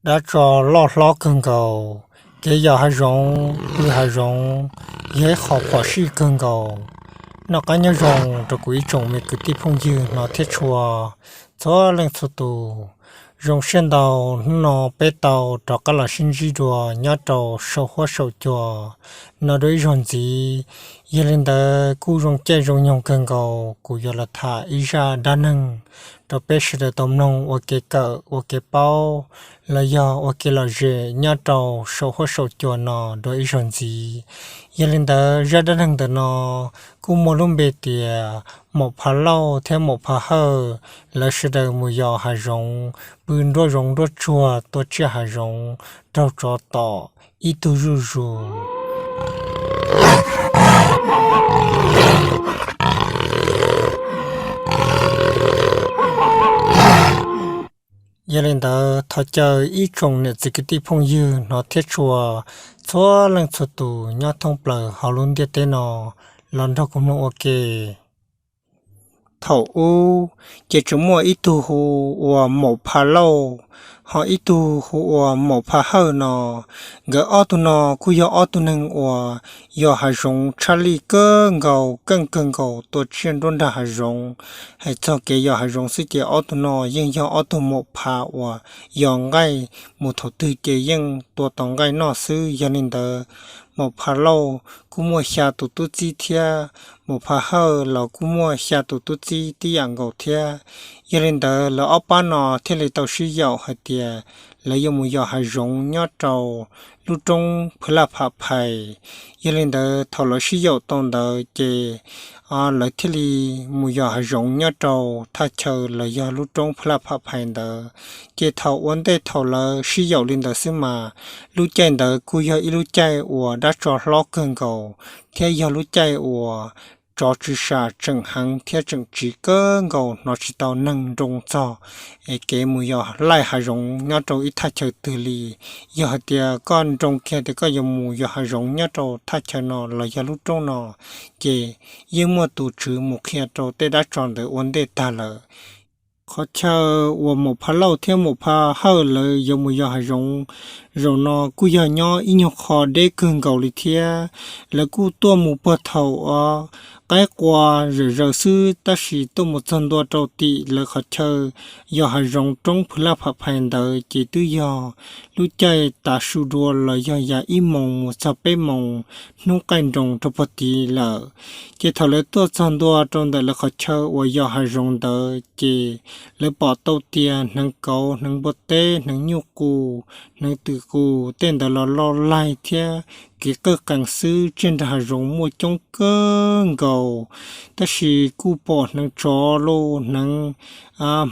Dab tso loj hlob kawg nkaus, kev yos hav zoov, pw hav zoov, yog ib qho phom sij kawg nkaus. Noj qab nyob zoo rau kuv ib tsoom me kwv tij phooj ywg hnov thiab tshua txhua leej txhua tus. Zoo siab ntau, hnub no peb tau rov qab los sib ntsib dua nyob rau saum huab saum cua no dua ib zaug ntxiv. Yog li ntawd kuj zoo caij zoo nyoog kawg nkaus kuv yuav los tham ib zaj dab neeg rau peb sawv daws tau mloog ua kev kawm ua kev paub los yog ua kev lom zem nyob rau saum huab saum cua no dua ib zaug ntxiv. Yog li ntawd zaj dab neeg ntawm no kuj muaj lub npe tias Maum Pha Lauj thiab Maum Pha Hawj lawv sawv daws mus yos hav zoov, pw nruab zoov nruab tsuag, tua tsiaj hav zoov, raug tsov tom ib tug zuj zus. Yog li ntawd thov caw ib tsoom niam txiv kwv tij phooj ywg hnov thiab tshua txhua leej txhua tus nyob thoob plaws hauv lub ntiaj teb no los nrog kuv mloog ua ke. Thaum ub, ces tseem muaj ib tug hu ua Maum Pha Lauj, ho ib tug hu ua Maum Pha Hawj no. Nkawd ob tug no kuj yog ob tug neeg uas yos hav zoov tshaj lij kawg nkaus, keej kawg nkaus, tua tsiaj nruab nrag hav zoov. Hais txog kev yos hav zoov xwb ces ob tug no yeej yog ob tug maum pha uas yos nqaij, mus thaum twg ces yeej tua tau nqaij noj xwb. Yog li ntawd, Maum Pha Lauj kuj muaj xya tus tub txib thiab Maum Pha Hawj los kuj muaj xya tus tub txib tib yam nkaus thiab. Yog li ntawd, lawv ob pab no thiaj li tau sib yaum hais tias lawv yuav mus yos hav zoov nyob rau lub roob Phwv Laj Pham Phais. Yog li ntawd, thaum lawv sib yaum tau ntawd ces lawv thiaj li mus yos hav zoov nyob rau thaj chaw los yog lub roob Phwv Laj Pham Phais ntawd. Ces thaum ua ntej thaum lawv sib yaum li ntawd xwb mas, lub caij ntawd kuj yog ib lub caij uas dab tsov hlob kawg nkaus, thiab yog lub caij uas tsov tswv sam tseem heev thiab tseem tsiv kawg nkaus, hnov tsis tau neeg nroo txog kev mus yos laij hav zoov nyob rau ib thaj chaw twg li. Yog hais tias koj nroo kiag tias koj yuav mus yos hav zoov nyob rau thaj chaw no los yog lub roob no, ces yeej muaj tus tswv mus qhia rau tej dab tsov ntawd ua ntej tag lawm. Qhov chaw uas Maum Pha Lauj thiab Maum Pha Hawj lawv yuav mus yos hav zoov zaum no kuj yog nyob ib nyuag qho deb kawg nkaus li thiab. Lawv kuj tuaj mus puag thaum qaib qua zom zaws xwb, tab sis tuaj mus txog ntua rau tim lawv qhov chaw yos hav zoov roob Phwv Laj Pham Phais ntawd ces twb yog lub caij tav su dua los yog yav ib moos mus txog peb moos hnub qaij nroos rau puag tid lawm. Ces thaum lawv tuaj txog ntua rau ntawm lawv qhov chaw uas yos hav zoov ntawd ces lawv pom tau tias hneev kauv, hneev npua teb, hneev nyuj qus, hneev twm qus tej ntawd los loj laig thiab kev qawj qees xwb. Tsiaj nrag hav zoov muaj coob kawg nkaus, tab sis kuj pom hneev tsov lauj, hneev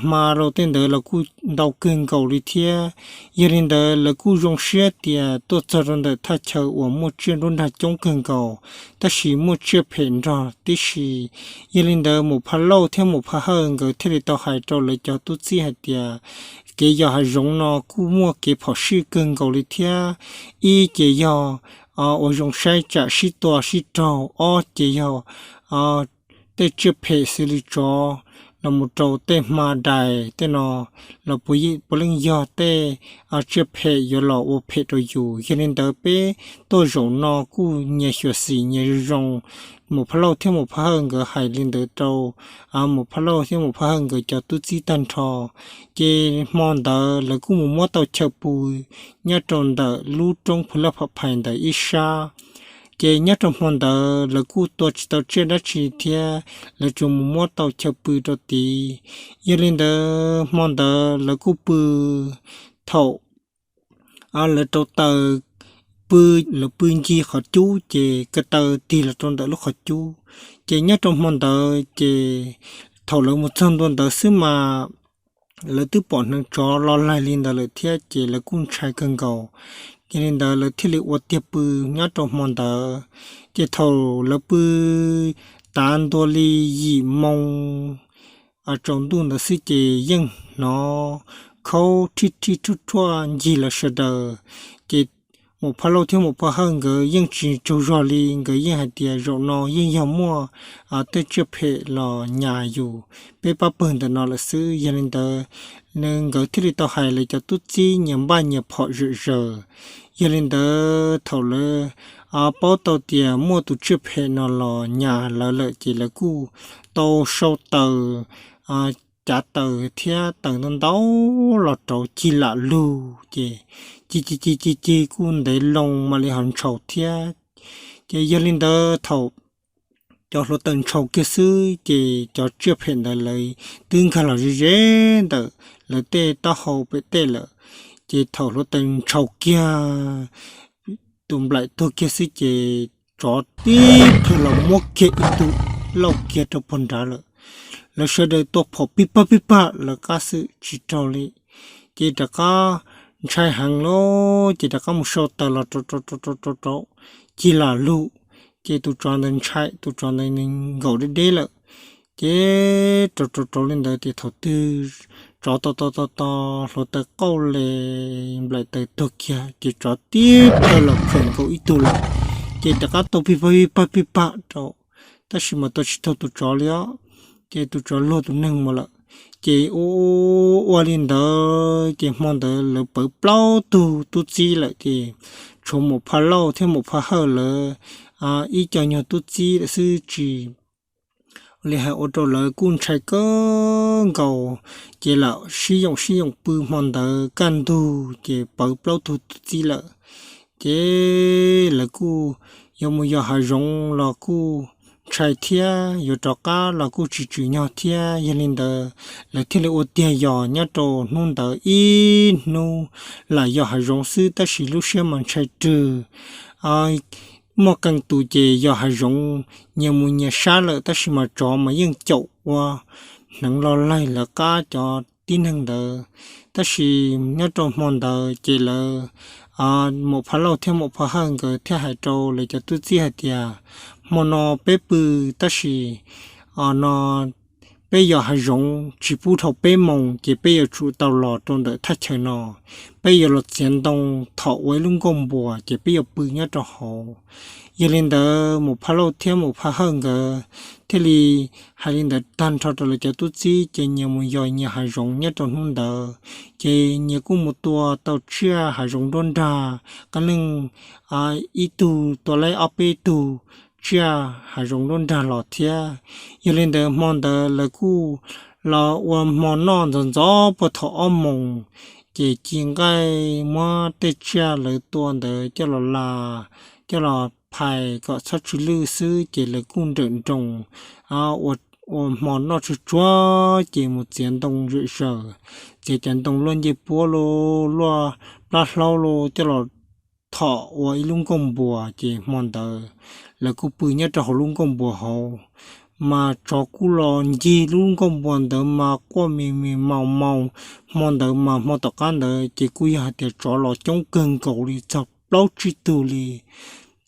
hma lauj, tej ntawd los kuj ntau kawg nkaus li thiab. Yog li ntawd, lawv kuj zoo siab tias tuaj txog rau ntawm thaj chaw uas muaj tsiaj nruab nrag coob kawg nkaus, tab sis muaj tsiaj phem nrog tib si. Yog li ntawd, Maum Pha Lauj thiab Maum Pha Hawj nkawd thiaj li tau hais rau lawv cov tub txib hais tias kev yos hav zoov no kuj muaj kev phom sij kawg nkaus li thiab. Ib ces yog ua zoo saib tsam sib tua sib raug, ob ces yog tej tsiaj phem xws li tsov los mus rau tej hma dais tej no los puav leej yog tej tsiaj phem yuav los ua phem rau yus. Yog li ntawd, peb tuaj zaum no kuj nyias xyuam xim nyias zoo zoo. Maum Pha Lauj thiab Maum Pha Hawj nkawd hais li ntawd rau Maum Pha Lauj thiab Maum Pha Hawj nkawd cov tub txib tag nrho. Ces hmo ntawd lawv kuj mus muab tau chaw pw nyob rau ntawm lub roob Phwv Laj Pham Phais ntawd ib sab. Ces nyob rau hmo ntawd lawv kuj tua tsis tau tsiaj dab tsi thiab, lawv tsuas mus muab tau chaw pw rau tid. Yog li ntawd, hmo ntawd lawv kuj pw, thaum lawv rauv taws pw, lawv pw ncig qhov cub ces ko taw tig los rau ntawm lub qhov cub. Ces nyob rau hmo ntawd ces thaum lawv mus txog ntua ntawd xwb mas lawv twb pom hneev tsov los laig li ntawd lawm thiab ces lawv kuj ntshai kawg nkaus. Yog li ntawd lawv thiaj li ua tiag pw nyob rau hmo ntawd. Ces thaum lawv pw tav ntua li yim moo tsaus ntuj ntawd xwb ces yeej hnov khaub rhij rhij rhuaj rhuaj ncig lawv sawv daws. Ces Maum Phaj Lauj thiab Maum Phaj Hawj nkawd yeej tsis tsaug zog li, nkawd yeej hais tias zaum no yeej yog muaj tej tsiaj phem los nyas yus peb pab pawg ntawm no lawm xwb. Yog li ntawd, nkawd thiaj li tau hais lawv cov tub txib nyias npaj nyias phom zom zaws. Yog li ntawd thaum lawv paub tau tias muaj tus tsiaj phem no los nyas lawv lawm ces lawv kuj tau sau taws, cav taws thiab taws ntau ntau los rauv cig lam lug ces cig cig cig cig cig kuj ntev loo mam li ho ntshaus thiab. Ces yog li ntawd thaum cov hluav taws ntshaus kiag xwb ces cov tsiaj phem ntawd lawv twb nkag los ze ze ntawm lawv tej taub hau pem tej lawm. Ces thaum hluav taws ntshaus kiag tus nplaim tuag kiag xwb ces tsov tib plhaw los muab kiag ib tug lauj kiag rau puag nrad lawm. Lawv sawv daws tua phom pig pag pig pag lawv qab xwm tsis raug li. Ces rov qab ntshai heev lawm ces rov qab mus sau taws los rauv rauv rauv rauv rauv cig lam lug. Ces tus tsov ntawd ntshai, tus tsov ntawd nkaum deb deb lawm. Ces rauv rauv rauv li ntawd tias thaum twg tsov tos tos tos tos hluav taws qauj le nplaim taws tuag kiag ces tsov tib plhaw los khawm nkaus ib tug lawm. Ces rov qab tua pig pag pig pag pig pag rau, tab sis mas tua tsis tau tus tsov li os. Ces tus tsov luag tus neeg mus lawm. Ces ua ua li ntawd ces hmo ntawd lawv pawv plaub tug tub txib lawm ces tshuav Maum Phaj Lauj thiab Maum Phaj Hawj lawv ib co nyuag tub txib lawm xwb tsis li hais ua rau lawv kuj ntshai kawg nkaus. Ces lam sib yoom sib yoom pw hmo ntawd kaj ntug ces pawv plaub tug tub txib lawm. Ces lawv kuj yuav mus yos hav zoov los kuj ntshai thiab, yuav rov qab los kuj tsis tswm nyog thiab. Yog li ntawd lawv thiaj li ua tiag yos nyob rau hnub ntawd ib hnub lam yos hav zoov xwb tab sis lub siab mas ntshai rwg. Muaj qee tus ces yos hav zoov nyias mus nyias sab lawm tab sis mas tsov mas yeej caum ua hneev los laig lawv qab cov tib neeg ntawd. Tab sis nyob rau hmo ntawd ces lawv, Maum Phaj Lauj thiab Maum Phaj Hawj nkawd thiaj hais rau lawv cov tub txib hais tias, hmo no peb pw tab sis no peb yos hav zoov tsis pub dhau peb moos ces peb yuav tsum tau los rau ntawm thaj chaw no. Peb yuav los txiav ntoo thom ua ib lub nkuaj npuas ces peb yuav pw nyob rau hauv. Yog li ntawd Maum Phaj Lauj thiab Maum Phaj Hawj nkawd thiaj li hais li ntawd tag nrho rau lawv cov tub txib ces nyias mus yos nyias hav zoov nyob rau hnub ntawd. Ces nyias kuj mus tua tau tsiaj hav zoov nruab nrag, qee leej ib tug tua laib ob peb tug tsiaj hav zoov nruab nrag los thiab. Yog li ntawd hmo ntawd lawv kuj los ua hmo noj ntxov ntxov puag thaum ob moos, ces ci nqaij muab tej tsiaj lawv tua ntawd coj los las, coj los phais kom txhob tsw lwj xwb ces lawv kuj nrawm nroos ua hmo noj tsuag tsuag ces mus txiav ntoo zom zaws, txiav cov ntoo luaj ncej puab los luaj plab hlaub los coj los thom ua ib lub nkuaj npuas ces hmo ntawd lawv kuj pw nyob rau hauv lub nkuaj npuas hauv. Mas tsov kuj los ncig lub nkuaj npuas ntawd mas quaj me me maus maus. Hmo ntawd mas hmo tom qab ntawd ces kuj yog hais tias tsov los coob kawg nkaus li txog plaub tsib tug li.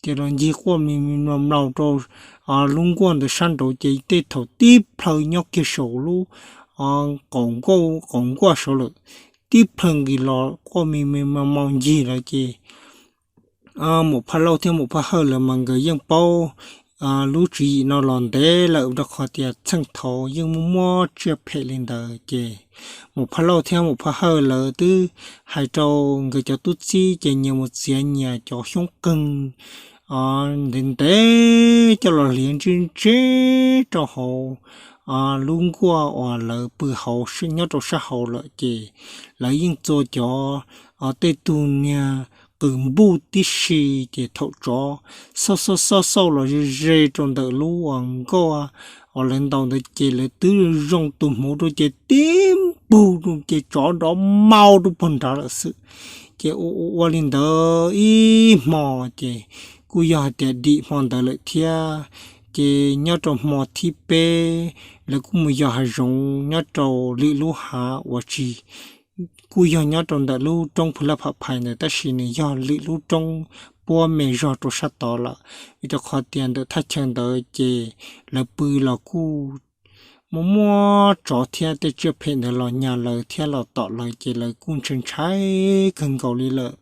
Ces los ncig quaj me me mlaus mlaus rau lub nkuaj ntawd sab nraud ces tej thaum tib plhaw nyob kiag saum lub qaum nkuaj saud lawm, tib plhaw nqis los quaj me me maus maus ncig lawm ces Maum Phaj Lauj thiab Maum Phaj Hawj lawv mas nkawd yeej paub lub tswv yim no los ntev lawm rau qhov tias txheej thaud yeej muaj muaj tsiaj phem li ntawd ces Maum Phaj Lauj thiab Maum Phaj Hawj lawv twb hais rau nkawd cov tub txib ces nyias mus txiav nyias cov xyoob qeeg ntev ntev coj los hliav ntseb ntseb rau hauv lub nkuaj uas lawv pw hauv nyob rau sab hauv lawm ces lawv yeej txua cov tej tug niag qws npuj tib si ces thaum tsov xauj xauj xauj xauj los ze ze rau ntawm lub uas nkuaj uas lawv ntaus ntawd ces lawv twb zoo tus hmuv rau ces tib npug rau ces tsov nrov mau rau puag nrad lawm xwb. Ces ua ua li ntawd ib hmo ces kuj yog hais tias dim hmo ntawd lawm thiab. Ces nyob rau hmo thib peb lawv kuj mus yos hav zoov nyob rau lwm lub hav uas tsis, kuj yog nyob rau ntawm lub roob Phu Laj Pham Phais ntawd tab sis nws yog lwm lub roob puab me zog rau sab tod lawm, vim rau qhov tias ntawm thaj chaw ntawd ces lawv pw los kuj muaj muaj tsov thiab tej tsiaj phem ntawd los nyas lawv thiab los tom lawv ces lawv kuj ntshai ntshai kawg nkaus li lawm.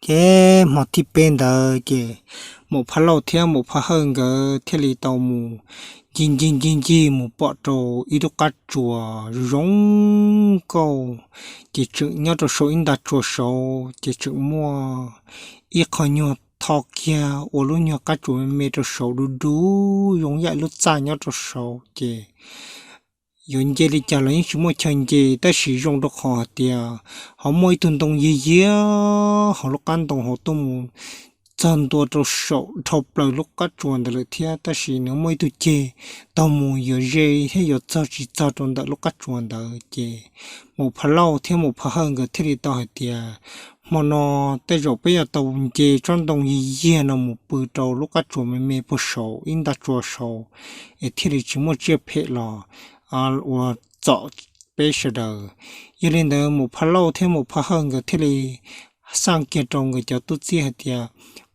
Ces hmo thib peb ntawd ces Maum Phaj Lauj thiab Maum Phaj Hawj nkawd thiaj li tau mus ncig ncig ncig ncig mus pom rau ib lub qab tsuas zoo nkauj, ces tseem nyob rau saum ib nta tsuas saud ces tseem muaj ib qho nyuag tho kiag ua lub nyuag qab tsuas me me rau saud du du, zoo yam lub txaj nyob rau saud ces yuav nce li cas los yeej tsis muaj chaw nce, tab sis zoo rau qhov hais tias ho muaj ib tug ntoo yiag yiag hauv lub qab ntoo hauv tuaj mus txog ntua rau saum dhau plaws lub qab tsuas ntawd lawm thiab, tab sis nws muaj ib tug ceg taug mus yuav ze thiab yuav txog tsis txog rau ntawm lub qab tsuas ntawd ces Maum Phaj Lauj thiab Maum Phaj Hawj nkawd thiaj li tau hais tias, hmo no tej zaum peb yuav tau nce tsob ntoo yiag yiag no mus pw rau lub qab tsuas me me puag saud ib nta tsuas saud es thiaj li tsis muaj tsiaj phem los ua txom peb sawv daws. Yog li ntawd Maum Phaj Lauj thiab Maum Phaj Hawj nkawd thiaj li xaj kiag rau nkawd cov tub txib hais tias,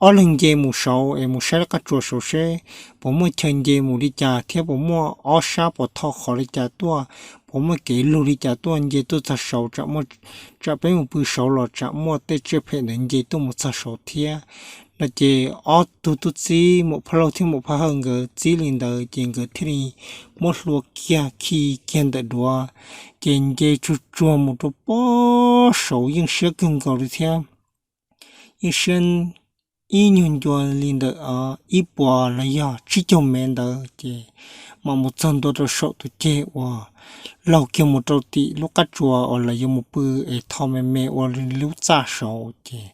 ob leeg nce mus saud es mus saib lub qab tsuas saud seb puas muaj chaw nce mus li cas thiab puas muaj ob sab puas tho qhov li cas tuaj, puas muaj kev lug li cas tuaj, nce tuaj txog saud tsam peb mus pw saud los tsam muaj tej tsiaj phem ntawd nce tuaj mus txog saud thiab no ces ob tug tub txib Maum Phaj Lauj thiab Maum Phaj Hawj nkawd txib li ntawd ces nkawd thiaj li muab hlua kiag khi kiag ntawm duav ces nce tsuag tsuag mus rau puag saud yeej siab kawg nkaus li thiab. Yeej siab ib nyuag ncua li ntawm ib puas los yog tsib caug mev ntawd ces mam mus txog ntua rau saum tus ceg uas laug kiag mus rau tim lub qab tsuas uas lawv yuav mus pw es tho me me ua lub txaj saud ces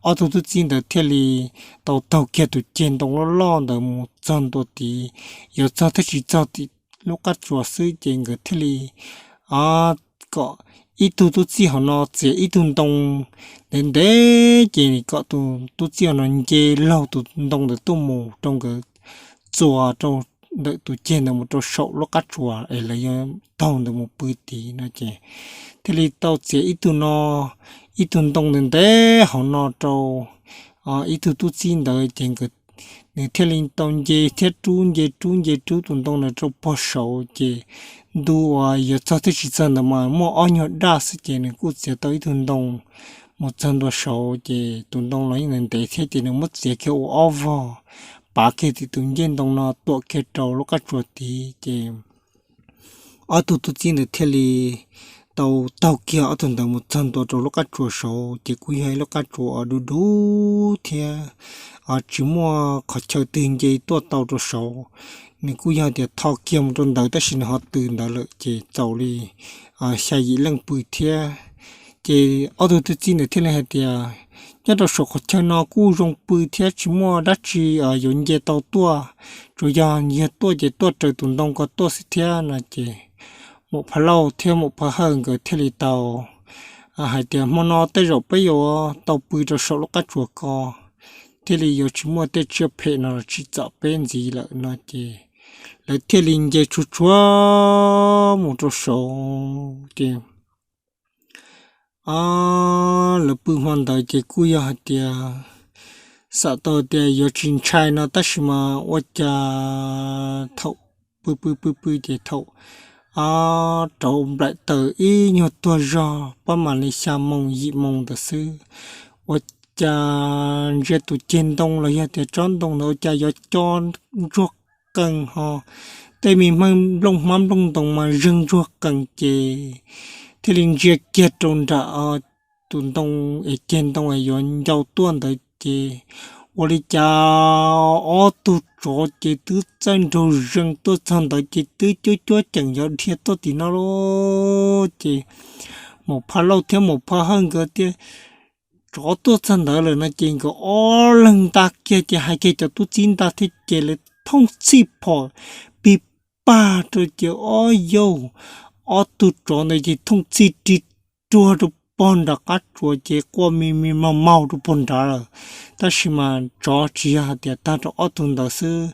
ob tug tub txib ntawd thiaj li tau taug kiag tus ceg ntoo loj loj ntawd mus txog ntua tid, yuav txog thiab tsis txog tim lub qab tsuas xwb ces nkawd thiaj li kom ib tug tub txib hauv no txiav ib tug ntoo ntev ntev ces kom tus tub txib hauv no nce laug tus ntoo ntawd tuaj mus rau nkawd txuas rau ntawm tus ceg ntawd mus rau saum lub qab tsuas es lawv yuav taug ntawd mus pw tid no ces thiaj li tau txiav ib tug no, ib tug ntoo ntev ntev hauv no rau ib tug tub txib ntawd ces nws thiaj li tau nce thiab rub nce rub nce rub tus ntoo ntawd rau puag saud ces ntu uas yuav txog thiab tsis txog ntawd mas muaj ob nyuag daj xwb ces nws kuj txiav tau ib tug ntoo mus txog ntua saud ces tus ntoo los yeej ntev thiab ces nws muab txiav kiag ua ob vog, pav kiag tim tus ncej ntoo no tuam kiag rau lub qab tsuas tid ces ob tug tub txib ntawd thiaj li tau taug kiag ob tug ntawd mus txog ntua rau lub qab tsuas saud ces kuj yog ib lub qab tsuas du du thiab tsis muaj qhov chaw twg nce tuaj tau rau saud. Nws kuj yog tias tho kiag mus rau ntawd tab sis nws ho tws ntawd lawm ces txaus li xya yim leej pw thiab. Ces ob tug tub txib ntawd thiaj li hais tias nyob rau saum qhov chaw no kuj zoo pw thiab tsis muaj dab tsi yuav nce tau tuaj, tsuas yog yog tuaj ces tuaj raws tus ntoo ko tuaj xwb thiab no ces Maum Phaj Lauj thiab Maum Phaj Hawj nkawd thiaj li tau hais tias hmo no tej zaum peb yuav tau pw rau saum lub qab tsuas ko thiaj li yuav tsis muaj tej tsiaj phem no los tsim txom peb ntxiv lawm no ces lawv thiaj li nce tsuag tsuag mus rau saud ces lawv pw hmo ntawd ces kuj yog hais tias xam tau tias yuav tsis ntshai no tab sis mas ua cas thaum pw pw pw pw ces thaum rauv nplaim taws ib nyuag tuag zog pab mam li xya moos yim moos ntawd xwb, ua cas ntsia tus ceg ntoo los yog tias tsob ntoo ntawd ua cas yuav co ntsuag qees ho tej me nplooj hmab nplooj ntoo mas zeeg ntsuag qees ces thiaj li ntsia kiag rau nram tus ntoo es ceg ntoo es yuav ncau tuaj ntawd ces ua li cas ob tug tsov ces twb txawj nraug zeeg tuaj txog ntawd ces twb cuab cuab ceem yuav dhia tuaj tim no lauj ces Maum Phaj Lauj thiab Maum Phaj Hawj nkawd tias tsov tuaj txog ntawd lawm no ces nkawd ob leeg nta kiag ces hais kiag cov tub txib nta thiab ces lawv thooj txhij phom pig pag rau ces ob yaug ob tug tsov ntawd ces thooj txhij ris ruag rau pog nram qab tsuas ces quaj me me maug maug rau pog nrad lawm. Tab sis mas tsov tsis yog hais tias tag rau ob tug ntawd xwb,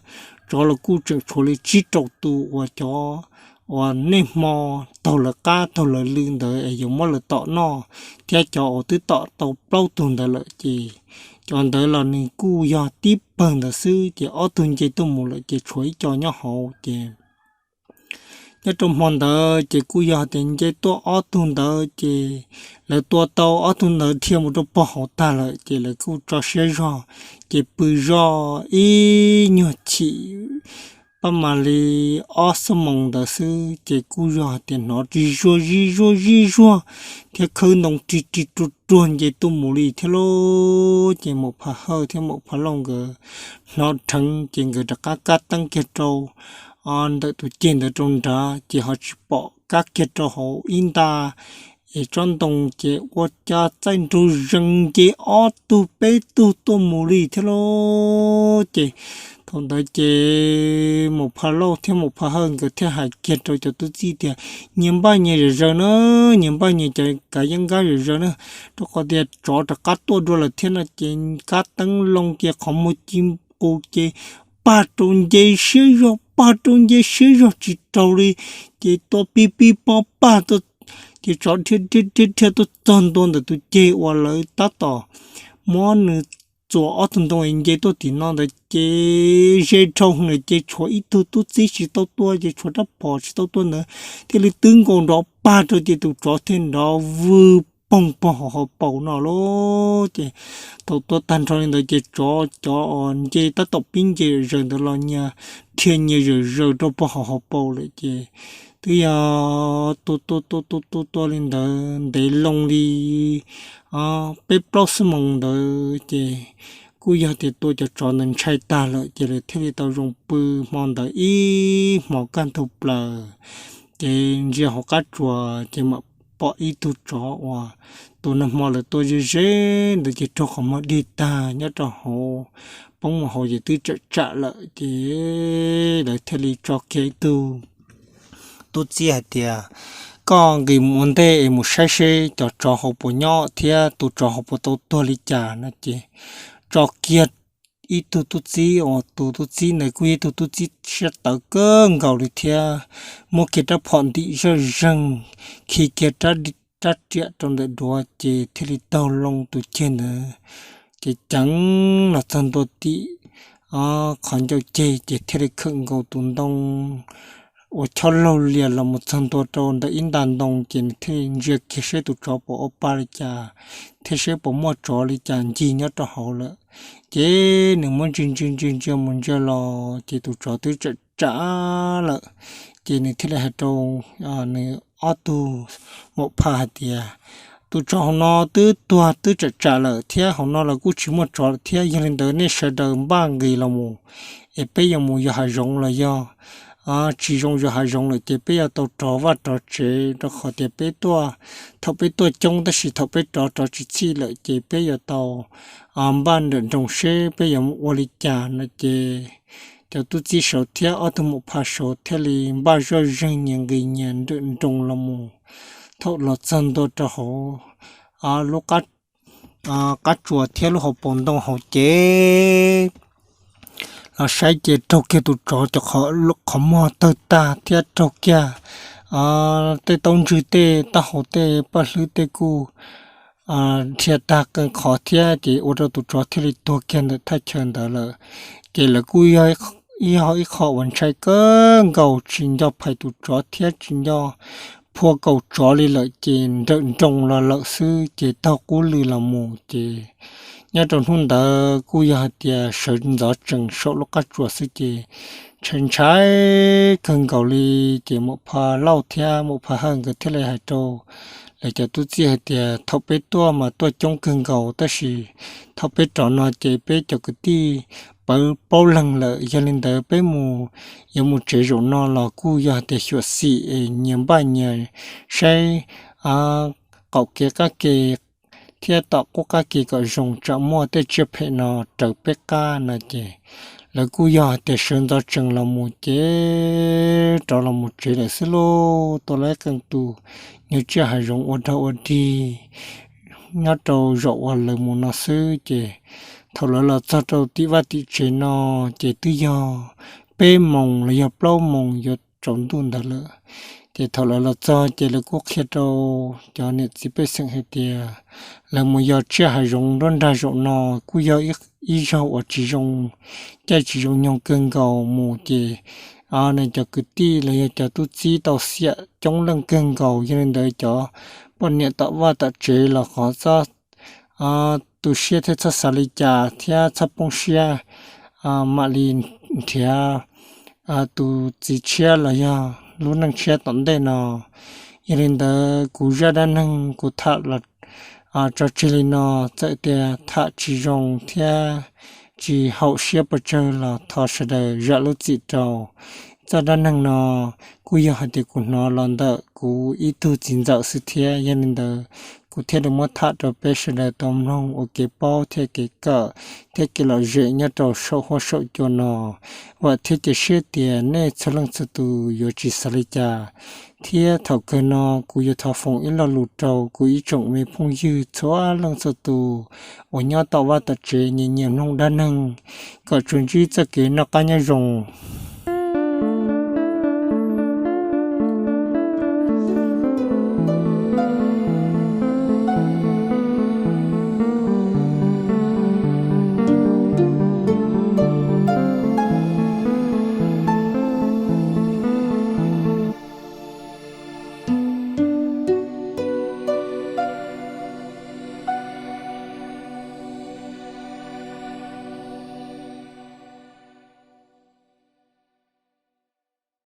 tsov los kuj tseem tshuav li tsib rau tus uas cov uas niaj hmo taug lawv qab taug lawv lw ntawd es yuav muab lawv tom noj, thiab cov uas twb tom tau plaub tug ntawd lawm ces cov ntawd los nws kuj yog tib pawg ntawd xwb ces ob tug nce tuaj mus lawm ces tshuav ib co nyob hauv ces Nyob rau hmo ntawd ces kuj yog hais tias nce tuaj ob tug ntawd ces lawv tua tau ob tug ntawd dhia mus rau pog hauv tag lawm ces lawv kuj tso siab zog, ces pw zoj ib nyuag chim pab mam li ob xuab moos ntawd xwb ces kuj yog hais tias hnov ris zuag zig zuag zig zuag thiab khawb ntoo ris ris ruag ruag nce tuaj mus li thiab lauj. Ces Maum Pha Hawj thiab Maum Pha Lauj nkawd hnov dheev ces nkawd rov qab kab teeb kiag rau ntawm tus ceg ntawd rau nrad ces ho tsis pom, kab kiag rau hauv ib nta es tsob ntoo ces ua cas txaij nraug zees nce ob tug peb tug tuaj mus li thiab lauj. Ces thaum ntawd ces Maum Pha Lauj thiab Maum Pha Hawj nkawd thiaj hais kiag rau cov tub txib tias, Nyias npaj nyias zom zaws na, nyias npaj nyias cov kav yeeb nkab zom zaws na, rau qhov tias tsov rov qab tuaj dua lawm thiab no ces kab teeb loo ces qhov muag ci qus ces pag rau nce siab zog, pag rau nce siab zog tsis raug li, ces tua pib pib pob pag tuaj, ces tsov dhia dhia dhia dhia tuaj txog ntua ntawm tus ceg uas lawv tab tom muab nws txuas ob tug ntoo nce tuaj tim no ntawd ces ze dhau heev lawm ces tshuav ib tug tub txib tsis tau tuaj ces tshuav rab phom tsis tau tuaj ntawd thiaj li twb nkaus nrov pag rau ces tus tsov thiaj nrov vwg poog pog hauv hauv paus no lauj. Ces thaum tua tag nrho li ntawd ces tsov cov uas nce tab tom pib nce zom zaws ntawd los nyias dhia nyias zom zaws rau pog hauv hauv paus lawm ces twb yog tua tua tua tua tua tua li ntawd ntev loo li peb plaub xuab moos ntawd ces kuj yog tias tua cov tsov ntawd ntshai tag lawm ces lawv thiaj li tau zoo pw hmo ntawd ib hmos kaj ntug plaws. Ces ntsia hauv qab tsuas ces mam pom ib tug tsov uas tus nag hmo lawv tua ze ze ntawd ces raug qhov muag dig tag nyob rau hauv, poob mus hauv ces twb tsam tsam lawm ces lawv thiaj li tso kiag ib tug tub txib hais tias, Koj nqis mus ua ntej es mus saib seb cov tsov hauv puas nyob thiab tus tsov hauv puas tau tuag li cas no ces tso kiag ib tug tub txib uas tus tub txib ntawd kuj yog ib tug tub txib siab tawv kawg nkaus li thiab, muab kiag rab phom ntim zoj zeeg, khi kiag rab riam rau ntawm duav ces thiaj li taug loo tus ceg ntawd ces ceev los txog ntua tim qhov ncauj ceg ces thiaj li khawm nkaus tus ntoo uas chob laug lias los mus txog ntua rau ntawm ib nta ntoo ces nws thiaj li ntsia kiag seb tus tsov puas ua pa li cas thiab seb puas muaj tsov li cas ncig nyob rau hauv lawm. Ces nws muab ntsia ntsia ntsia ntsia mus ntsia los ces tus tsov twb tsam tsam lawm. Ces nws thiaj li hais rau nws ob tug maum phaj hais tias, Tus tsov hauv no twb tuag twb tsam tsam lawm thiab hauv no los kuj tsis muaj tsov lawm thiab, yog li ntawd nej sawv daws npaj nqis los mus es peb yuav mus yos hav zoov los yog tsis zoo yos hav zoov lawm ces peb yuav tau rov vaj rov tsev, rau qhov tias peb tuaj, thaum peb tuaj coob tab sis thaum peb rov rov tsis txhij lawm ces peb yuav tau npaj nrawm nroos seb peb yuav mus ua li cas no ces cov tub txib saud thiab ob tug maum phaj saud thiaj li npaj zoj zeeg nyias nqis nyias nrawm nroos los mus. Thaum los txog ntua rau hauv lub qab tsuas thiab lub hauv paus ntoo hauv ces los saib ces raug kiag tus tsov cov qhov muag tawg tag thiab raug kiag tej taub ntswg tej taub hau tej paj hlwb tej kuj dhia tag qees qhov thiab ces ua rau tus tsov thiaj li tuag kiag ntawm thaj chaw ntawd lawm. Ces lawv kuj yog ib qho uas ntshai kawg nkaus, tsis nco phais tus tsov thiab tsis nco phua kaum tsov li lawm ces nrawm nroos los lawm xwb ces taug qub lw los mus ces nyob rau hnub ntawd kuj yog hais tias sawv ntxov tsees saum lub qab tsuas xwb ces ntshai ntshai kawg nkaus li. Ces maum phaj lauj thiab maum phaj hawj nkawd thiaj li hais rau lawv cov tub txib hais tias, Thaum peb tuaj mas tuaj coob kawg nkaus tab sis thaum peb rov no ces peb cov kwv tij pawv plaub leeg lawm, yog li ntawd peb mus, yuav mus tsev zaum no los kuj yog hais tias xyuam xim es nyias npaj nyias saib qaum kev qab ke thiab tom qub qab ke kom zoo tsam muaj tej tsiaj phem no raws peb qab no ces lawv kuj yog hais tias sawv ntxov tsees los mus ces rov los mus tsev lawm xwb lauj. Tuaj lawv qee tus nyuag tsiaj hav zoov ua dog ua dig nyob rau zaum uas lawv mus no xwb ces thaum lawv los txog rau tim vaj tim tsev no ces twb yog peb moos los yog plaub moos yuav tsaus ntuj ntawd lawm. Ces thaum lawv los txog ces lawv kuj qhia rau cov niam txiv pej xeem hais tias lawv mus yos tsiaj hav zoov nruab nrag zaum no kuj yog ib zaug uas tsis zoo, caij tsis zoo nyoog kawg nkaus mus ces nws cov kwv tij los yog cov tub txib tau xiam coob leej kawg nkaus. Yog li ntawd cov poj niam tom vaj tom tsev los qhov txhob tu siab thiab txhob xav li cas thiab txhob poob siab, mam li nrhiav tus txiv tshiab los yog lub neej tshiab tom ntej no. Yog li ntawd kuv zaj dab neeg kuv tham los tso tseg li no. Txawm tias tham tsis zoo thiab tsis haum siab pes tsawg los thov sawv daws zam lub txim rau. Zaj dab neeg no kuj yog hais tias kuv hnov los ntawm kuv ib tug txiv ntxawm xwb thiab. Yog li ntawd kuv thiaj li muab tham rau peb sawv daws tau mloog ua kev paub thiab kev kawm thiab kev lom zem nyob rau saum huab saum cua no. Vam thiab cia siab tias nej txhua leej txhua tus yuav tsis xav li cas. Thiab thaum kawg no kuv yuav thov foom ib lo lus rau kuv ib tsoom me phooj ywg txhua leej txhua tus uas nyob tom vaj tom tsev nyias nyias mloog dab neeg kom tsuas ntsib txoj kev noj qab nyob zoo.